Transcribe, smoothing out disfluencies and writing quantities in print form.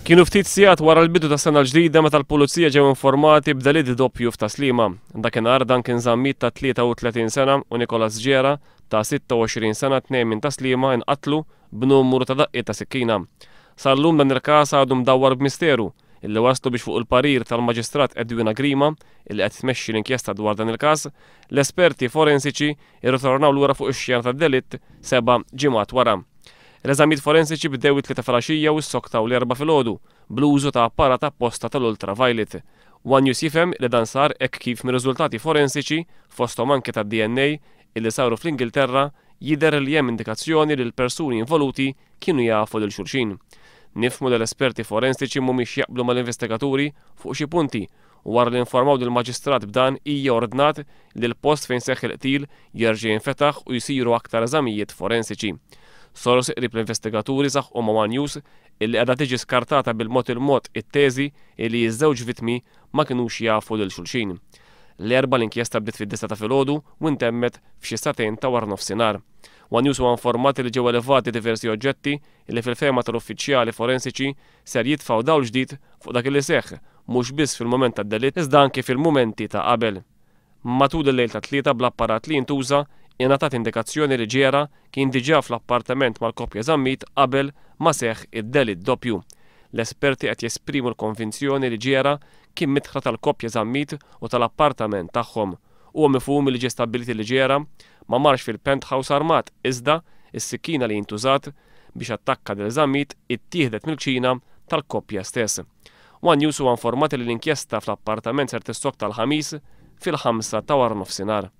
Kienu ftit sigħat wara l-bidu tas-sena l-ġdida meta l-Pulizija ġew informati b'delitt doppju f'Tas-Sliema. Dakinhar Duncan Zammit ta' 33 sena u Nicholas Gera ta' 26 sena tnejn minn Tas-Sliema inqatlu b'numru ta' daqqiet ta' sikkina. Sal-lum dan il-każ għadu mdawwar b'misteru illi wasslu biex fuq il-parir tal-Maġistrat Edwina Grima illi qed tmexxi l-inkjesta dwar dan il-każ, l-esperti forensiċi irritornaw lura fuq ix-xena tad-delitt seba' ġimgħat wara. L-eżamijiet forensiċi bdew it-Tlieta filgħaxija u ssoktaw l-Erbgħa filgħodu bl-użu ta' apparat apposta tal-ultraviolet. One News jifhem li dan sar hekk kif mir-riżultati forensiċi, fosthom anke tad-DNA, illi saru fl-Ingilterra, jidher li hemm indikazzjoni li l-persuni involuti kienu jafu lil xulxin. Nifhmu li l-esperti forensiċi mhumiex jaqblu mal-investigaturi fuq xi punti u wara li informaw lill-Maġistrat b'dan hija ordnat li l-post fejn seħħ il-qtil jerġa' jinfetaħ u jsiru aktar eżamijiet forensiċi. Sorsi qrib l-investigaturi saħqu ma' one News illi qiegħda tiġi skartata bil-mod il-mod it-teżi illi ż-żewġ vittmi ma kinux jafu lil xulxin. L-Erbgħa l-inkjesta bdiet fid-disgħa ta' filgħodu u ntemmet f'xi sagħtejn ta' waranofsinhar. One News huwa informat li ġew elevati diversi oġġetti illi fil-fehma tal-uffiċjali forensiċi ser jitfgħu dawl ġdid fuq dak li seħħ mhux biss fil-mument tad-delitt iżda anki fil-mumenti ta' qabel. Matul il-lejl tat-Tlieta bl-apparat li jintuża ingħatat indikazzjoni li Gera kien diġà fl-appartament mal-koppja Zammit qabel ma seħħ id-delitt doppju. L-esperti qed jesprimu l-konvinzjoni li Gera kien midħla tal-koppja Zammit u tal-appartament tagħhom. Huwa mifhum li ġie stabbilit li Gera ma marx fil-penthouse armat iżda s-sikkina li intużat biex attakka lil Zammit ittieħdet mill-kċina tal-koppja stess. One News huwa informat li l-inkjesta fl-appartament ser tissokta l-Ħamis fil-ħamsa ta' waranofsinhar.